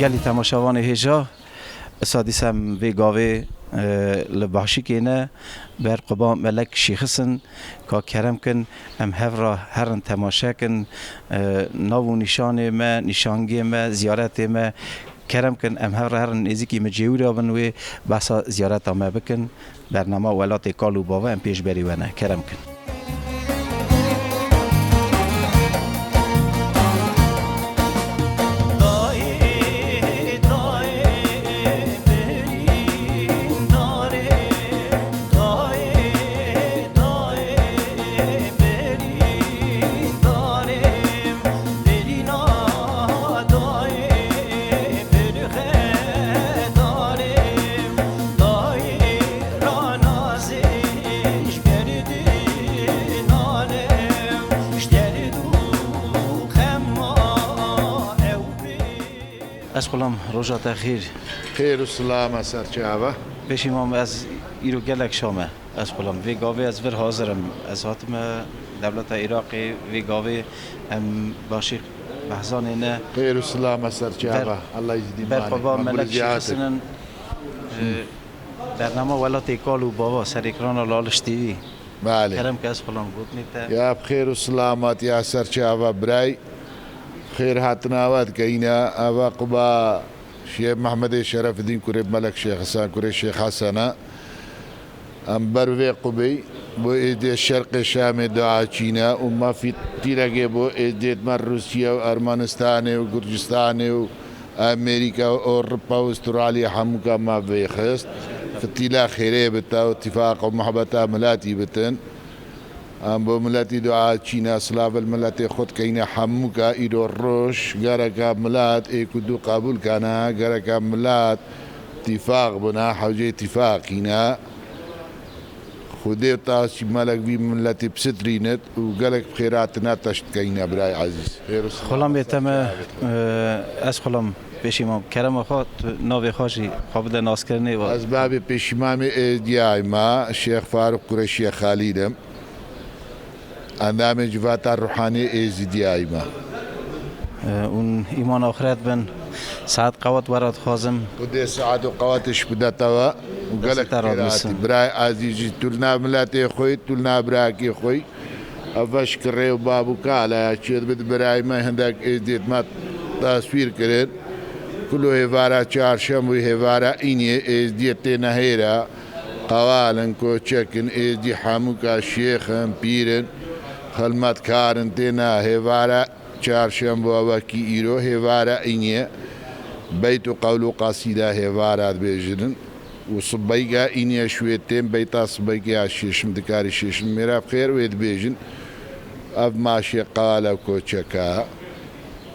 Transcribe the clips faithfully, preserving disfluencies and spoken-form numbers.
Gelî temaşevanê hêja, esa dîsa em vê gavê, e, li Başikê ne, ber quba Melek Şêxis in, ka kerem kin, em hev re herin temaşe kin, e, nav û nîşanê me, nîşangiyê me, ziyaretê me, kerem kin, em hev re herin nêzîkî micêwira bin wê behsa ziyareta me bikin. Bernama Welatê Kal û Bava em pêşberî we ne. Kerem kin. Ez xulam, roja te xêr. Xêr û silame ser çava. Pêşî mam, ez îro gelek şa me. Ez xulam, vê gavê ez vir hazir im. Ez hatime dewleta Iraqê, vê gavê em Başî Behzanê ne. Xêr û silame ser çava. Allah îzdî ber mane. Baba Melek Şêxis in. Bernama Welatê Kal û Bava ser ekrana Laliş T V. Belê. Kerem ke ez xulam gotinê te. Ya bi xêr û silamat ya ser çava biray. Xêr hatina we dikeyne. Eva quba Şêx Mehmedê Şerefidîn kurê Melek Şêx Hesen, kurê Şêx Hesene. Em ber vê qubê bo êdê Şerqê Şamê dua çîne û mafî tîregê bo êdêt me Rûsya û Ermenistanê û Gurcistanê û Amerîka û Ewropa û Astralya hemûka me vêxist. Fitîla xêrê bite û tifaq û muhbeta miletî bitin. Em bo miletî dua çîne, silav li miletê xwe dikeyne hemûka îro roj, gereka milet ê ku dû qebûl kene, gereka milet tifaq bine, hewcê tifaqî ne. Xwedê tasî melek vî miletî bisitrînit û gelek bi xêr hatine teşt dikeyne, birayê ezîz. Xêr û silamet. Xulamê te me, e, ez xulam pêşî mam. Kerema xwe, tu navê xwe jî xwe bide naskirinê. Ez babê pêşîmamê êzdiyayê me, Şêx Farûq Kureşiyê Xelîl im. Endamê Civata Ruhaniyê Êzidiyayê me. E, hûn îman axiret bin, saet qewat we re dixwazim. Xwedê saet û qewatê ji bidete we û gelek xêr hatî. Birayê ezîz jî tu li nav miletê xwe yî, tu li nav birakê xwe yî. Ev veş kirê û bab û kala ya çêdibit birayê me hindek êzdiyêt me taswîr kirin. Kulo hêvara çarşem û hêvara îniyê êzdiyê têne hêra. Qewal in, koçek in, êzdî hemûka şêx in, pîr in, xilmetkar in, têna hêvara çarşembo wekî îro, hêvara îniyê beyt û qewl û qesîda hêvara dibêjin in û sibeyka îniyê ji wê tên beyta sibeyka ya şêşim, dikarî şêşim mêra bi xêr wê dibêjin. Ev maşê qewal e koçeka.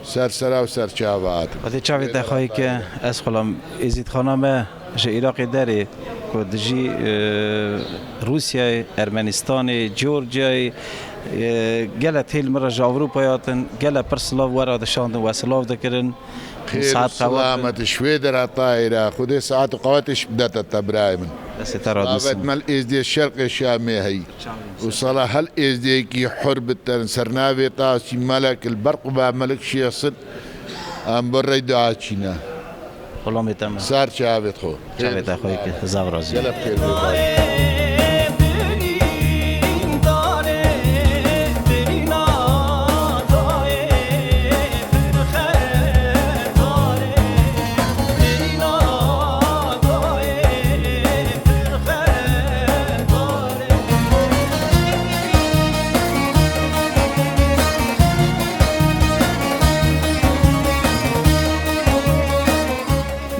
Ser sera û ser çava hatin. Xwedê çavê te xweyî ke ez xulam êzîdxana me ji Iraqê derê ku dijî, e, Rûsyayê, Ermenistanê, Georgiyayê, e, gele têl min re ji Ewropayê hatin, gele pir silav we re dişandin, we silav dikirin. Xêr û silamet ji wê dera tayê re. Xwedê saet û qewetê ji bidete te birayê min. Destê te radin. Silavet me li êzdiyê şerqê şamê heyî. Û sala hel êzdiyekî hur biterin ser navê tasî melek li ber quba melek şêxsin. Em bi rey dua çîne. Xulamê te me. Ser çavêt xwe. Çavê te xwe yeke, zav razî. Gelek xêr bê.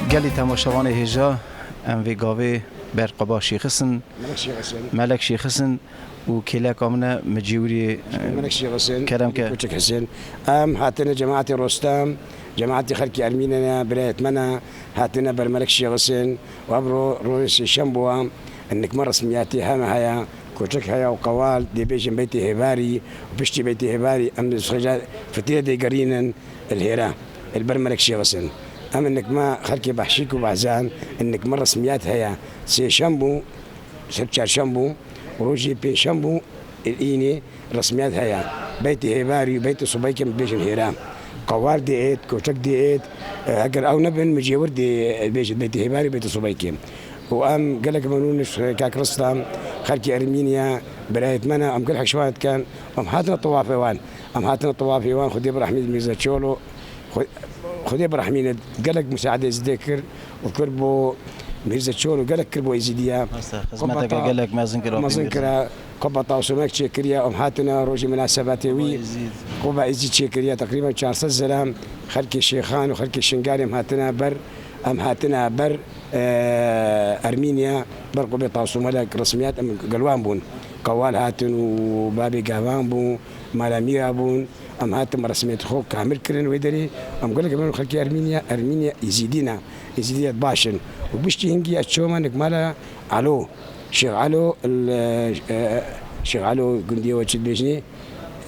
Gelî temaşevanê hêja, em vê gavê ber quba şêxis in. Melek Şêxis in. Melek Şêxis in û kêleka min e, min cêwirî, Melek Şêxis in, kerem ke. Koçik Husên. Em hatine cemaetê Rostem, cemaetê xelkê Ermîne ne, birayet me ne, hatine ber Melek Şêxis in. Û ev ro-, rojê sêşembo e, nik me resmiyetê heme heye, koçik heye û qewal dê bêjin beytê hêvarî û piştî beytê hêvarî em xêja fitîre dê gerînin. Li hêra, li ber Melek Şêxis in. Em nik me xelkê Behşîk û Behzan, nik me resmiyet heye. Sêşembo, ser çarşembo, rojê pêncşembo, li înê resmiyet heye. Beytê hêvarî û beytê subeyke em dibêjin hêra. Qewal dê êt, koçek dê êt, e, eger ew nebin, mijêwir dê bêjit, bêtî hêbarî, bêtî subeyke. Û em gelek memnûn in ji kak Ristam, xelkê Ermîniya, birayêt me ne, em gelek hişmandê dikin, em hatine tewafê wan, em hatine tewafê wan, Xwedê birehmî Mîrze Çolo, Xwe-, Xwedê birehmîne, gelek musaedê zidê kir û kir bo Mîrze Çolo, gelek kir bo Êzîdiya. Rast e, xizmeteke gelek mezin kir, mezin kira. Kopa tawsomek çêkiriye, em hatine rojê minasebetê wî. Kopa Êzîd. Kopa Êzîd çêkiriye, teqrîben çar sed zilam, xelkê Şêxan û xelkê Şingalê em hatine ber, em hatine ber, e, Ermîniya, ber qubê tawsomelek resmiyat em gel wan bûn. Qewal hatin û babê gavan bû, mala mîra bûn. Em hatin resmiyetê xwe kamil kirin wê derê. Em gelek em xelkê Ermîniya, Ermîniya Êzîdî ne, Êzîdiyet baş in. Û piştî hingî ez çûme nik mala Alo. Şêx Alo, el, e, Şêx Alo gundiyê we çi dibêjinê?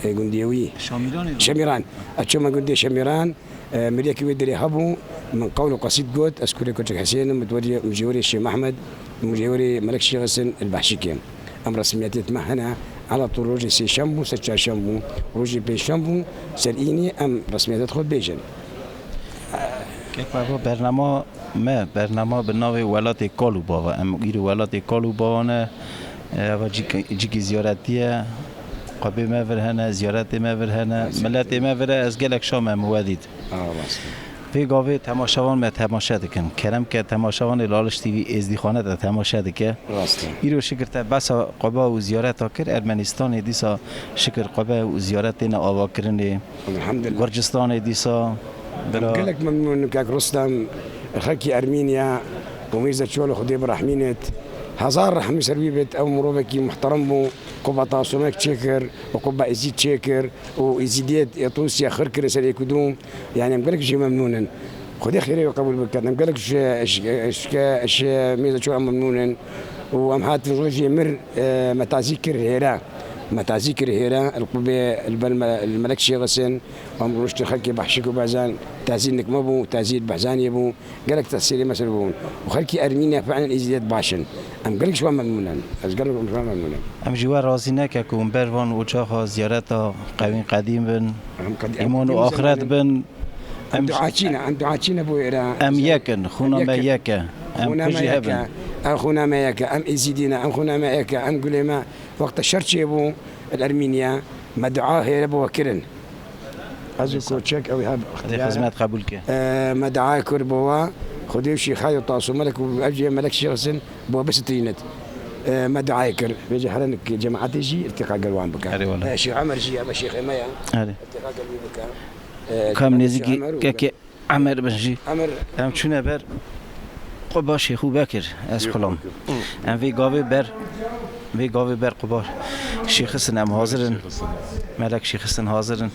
E, gundiyê wî? Şamîranê. Şemîran. Ez çûme gundiyê Şemîran. E, miriyekî wê derê hebû. Min qewl û qesîd got, ez kurê Koçek Hesên im, min diwerî, min jêwerê Şêx Mehmed, min jêwerê Melek Şêx Hesen el Behşîkê. Em resmiyetêt me hene. Ela tu rojê sêşem bû, ser çarşem bû, rojê pêşem bû, ser înî em resmiyetêt xwe bêjin. Kek Babo, bernama me, bernama bi navê Welatê Kal û Bava. Em îro Welatê Kal û Bava ne, e, eva cîk-, cîkî ziyaretî ye. Qubê me vir hene, ziyaretê me vir hene, miletê me vir e, ez gelek şam em we dît. Aa, rast e. Vê gavê temaşevan me temaşe dikin. Kerem ke temaşevanê Laliş T V Êzdîxane te temaşe dike. Rast e. Îro şikir te behsa quba û ziyareta kir. Ermenistanê dîsa şikir qube û ziyaret têne avakirinê. Elhamdülillah. Gurcistanê dîsa. Em bira gelek memnûn in kak Rustem, xelkî Ermîniya û Mîrze Çolo Xwedê birehmînit. Hezar rehmî ser wî bit, ew mirovekî muhterem bû, quba tasumek çêkir û quba Êzîd çêkir û Êzîdiyet ya Rûsya xir kirin ser êk û du. Yani em gelek jê memnûn in. Xwedê xêrê wê qebûl bikin. Em gelek ji, ji, ji, ji Mîrze Çolo em memnûn in. Û em hatin rojê mir, e, me tazî kir hêre. Me tazî kir hêre, li qubê, li ber me, li Melek Şêxis in. Em rûştin xelkê Behşîk û Behzan, tazî nik me bû, tazî li Behzanê bû. Gelek tesîrê me ser bûn. Û xelkî Ermîniya fiilen Êzîdiyet baş in. Em gelek ji wan memnûn in. Ez gelek ji wan memnûn im. Em ji we razî neke ku hûn ber van ocaxa ziyareta qewîn qedîm bin, îman û axiret bin. Em duaçî ne, em duaçî ne bo êre. Em yek in, xûna me yek e. Em pijî hev in. Em xûna me yek e, em Êzîdî ne, em xûna me yek e, em gulê me. Wexta şer çêbû li Ermîniya, me dua hêre bo we kirin. Ez û koçek ew ha. Xwedê xizmet qebûl ke. E, me dua kir bo we, Xwedê û şîxa û taso melek û ev jî melek şêxis in bo we bisitirînit. E, me dua kir. Vêce here nik cemaetê jî îltîqa gel wan bike. Erê wele. E, Şêx Emer jî, ev Şêxê me ye. Erê. Îltîqa gel wî bike. E, Kam nêzîkî kekê Emer bin jî. Emer. Em çûne ber quba Şêxû Bekir, ez xulam. Em vê gavê ber, vê gavê ber quba Şêxisin em hazir in. Melek Şêxisin hazir in.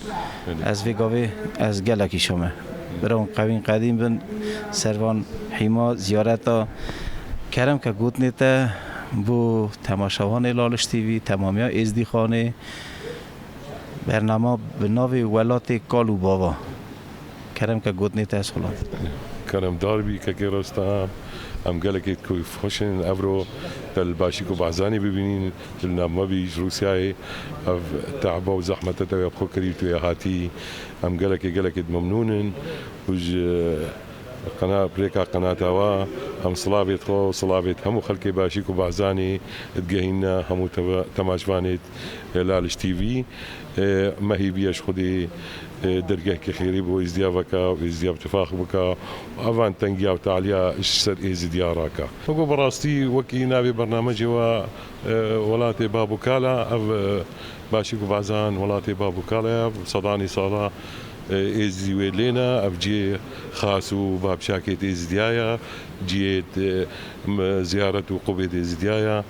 Ez vê gavê ez gelekî şame. Bira hûn qewîn qedîm bin, ser van hîma, ziyareta. Kerem ke gotinê te bo temaşevanê Laliş T V, temamiya Êzdîxanê, bernama bi navê Welatê Kal û Bava. Kerem ke gotinê te ez xulam. Keremdar bî kekê Rostam. Em gelekê keyfxweş in evro te li Başîk û Behzanê bibînin, tu li nav me bî ji Rûsyayê. Ev tehba û zehmeta te ya bi xwe kirî, tu yê hatî. Em gelekê, gelekê memnûn in û ji qena-, rêka qenata we em silavêt xwe û silavêt hemû xelkê Başîk û Behzanê digehînine hemû teva-, temaşvanê Laliş T V. E, me hêviya ji Xwedê, e, dergehkê xêrê bo Êzidiya veke û Êzidiya bi tifaq bike û evan tengiya û taliya ji ser Êzidiya rake. Weke bi rastî wekî navê bernamecê we, e, Welatê Bab û Kala, ev, e, Başîk û Bazan Welatê Bab û Kala ye, sedanê sala, e, Êzidî wê lê ne, ev cihê xas û bapşakêt Êzidiya ye, cihêt, e, m-, ziyaret û qubêt Êzidiya ye.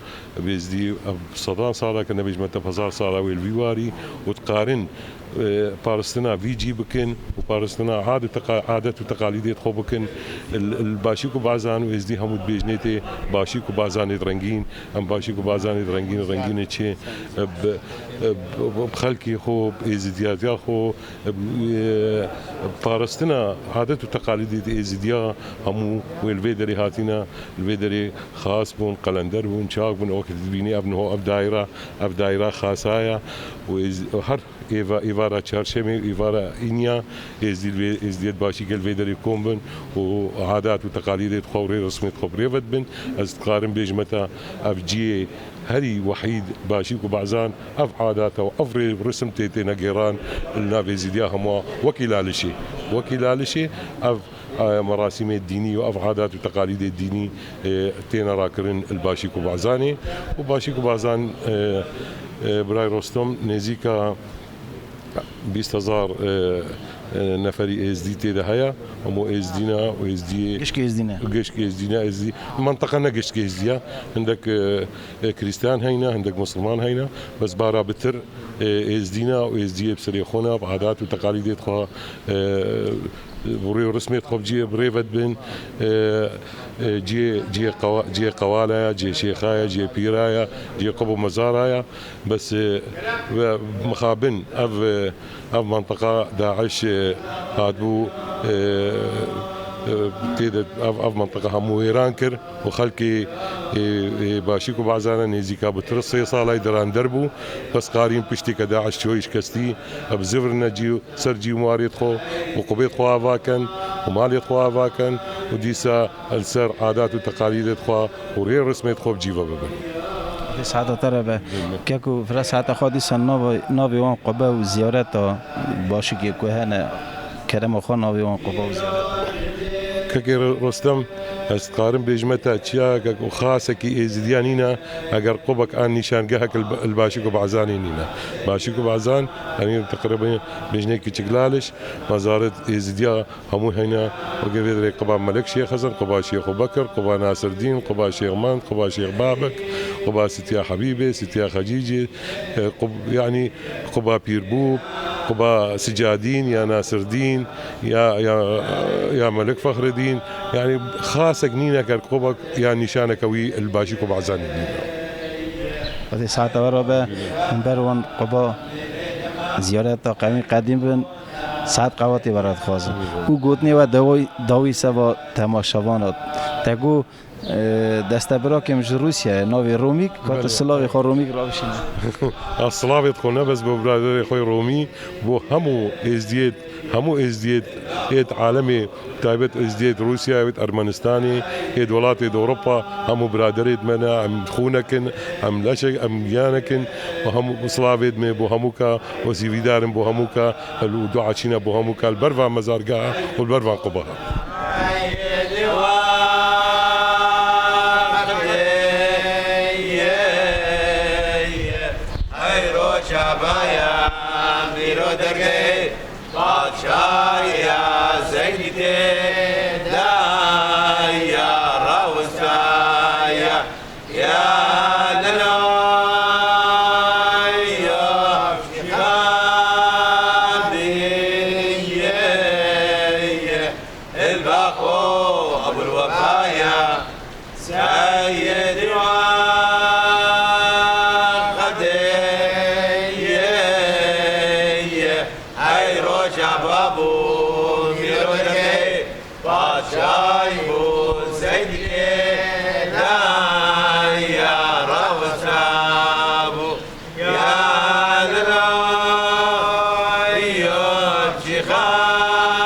Êzidî ev sedan sala ke nebêjme te hezar sala wê li vî warî û dikarin, e, parastina vî cî bikin û parastina ad û teqa-, adet û teqalîdê xwe bikin. Li, li Başîk û Bazan û Êzidî hemû dibêjnê tê Başîk û Bazanê rengîn, em Başîk û Bazanê rengîn, rengînê çê, e, bi, e, bi, bi xelkê xwe, bi êzidiyatiya xwe, e, bi, Parastina adet û teqalîdê di Êzidiya hemû wê li vê derê hatîne, li vê derê xas bûn, qelender bûn, çak bûn. Wekî dibînî ev niho, ev daîra, ev daîra xasa ye û êz-, her êva-, êvara çarşemê û êvara îniya Êzdî li vê, Êzdiyê di Başîkê li vê derê kom bin û adet û teqalîdê xwe û rê resmê xwe bi rê ve dibin. Ez dikarim bêjime te ev cihê herî wehîd Başîk û Bazan, ev adeta û ev rê û risim tê têne gêran li navê Êzidiya hemû wekî Lalişê. Wekî Lalişê ev, e, merasîmê dînî û ev adet û teqalîdê dînî, e, têne rakirin li Başîk û Bazanê. Û Başîk û Bazan, e, e, Biray Rostom, nêzîka bîst hezar, e, e, neferî Êzdî tê de heye. Hemû Êzdî ne û Êzdiyê Gişk Êzdî ne. Gişk Êzdî ne, Êzdî. Menteqa ne gişk Êzdî ye. Hindek, e, e, Krîstiyan heyne, hindek Musulman heyne. Bes bara bitir, e, Êzdî ne û Êzdiyê bi serê xwe ne, bi adet û teqalîdê xwe, e, bi rê û rismê xwe bi cihê bi rê ve dibin. E, e, cihê, cihê qewa-, cihê qewala ye, cihê şêxa ye, cihê pîra ye, cihê qub û mezara ye. Bes, e, ve mixabin ev, e, ev menteqa DAIŞ, e, hatbû, e, e, tê de ev, ev menteqa hemû wêran kir û xelkê, e, e, Başîk û Bazana nêzîka bi tirî sê sala diran derbû. Bes qarîn piştî ke DAIŞ çûyî şikestî, ev zivirine cî, ser cî û warê xwe û qubê xwe ava ken û malê xwe ava ken û dîsa li ser adat û teqalîdê xwe û rê û rismê xwe bi cî ve bibin. Vê saeta te re be. Keko, vira saeta xwe dîsa navê, navê wan qube û ziyareta Başikê ku hene, kerema xwe navê wan quba û ziyareta. Kekê Rostem, ez dikarim bêjime te çiyayeke ku xasekî Êzidiya nîne, eger qubek an nîşangehek li, li Başik û Bazanê nîne. Başik û Bazan, yanî teqrîben bêjinê kiçik Laliş, mezaret Êzidiya hemû heyne, weke vê derê quba Melek Şêx Hesen, quba Şêx Bekir, quba Nasirdîn, quba Şêx Mend, quba Şêx Babek, quba Sitiya Hebîbê, Sitiya Xecîcê, e, qub-, yanî quba Pîrbûb, quba Sicadîn ya Nasirdîn, ya, ya, ya Melek Fexredîn, yanî xasek nîne ker qubek ya nîşaneke wî li Başîk û Bazanê nîne. Hadi saeta we re be, hûn ber wan quba ziyareta qewmî qedîm bin. Saet qewatê we re dixwazim. Û gotinê we dawî, dawî seva temaşevana. Te got, e, destebirakê min ji Rûsyayê, navê Romîk, ka tu Belê. Silavê xwe Romîk ravişîne. Ez silavê xwe ne bes bo biraderê xwe Romî, bo hemû Êzdiyê, hemû Êzdiyê êd alemê, taybet Êzdiyê Rûsyayê, êd Ermenistanê, êd welatê Ewropa, hemû biraderê me ne, em xûnek in, em leşek, em giyanek in, û hemû silavê me bo hemûka, û sîvîdar in bo hemûka, û dua çîne bo hemûka li ber van mezargeha û li ber van qubeha. Ey roja baya, mîro dergehê, padşaya Zeydî tê de ya rawestaya. Ya Lelo, ya Şikandî, ye, ye, Elbaxo Ebul Wefaya, Seyyidî wa Qedê, ye, ye, ey roja babû, mîro dergehê, Paşayî bû Seydî, daya rawestabû. Ya Lelo, ya Şîxandî,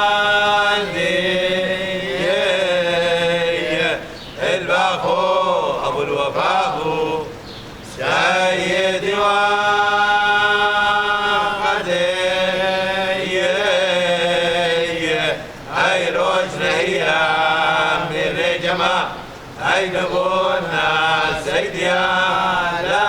ye, ye, Elbaxo Ebul Wefa bû. Seyyidî wa Qedê, ye, ye, ey roj nehiya mîrê cema, ey dibûna Seydîya, la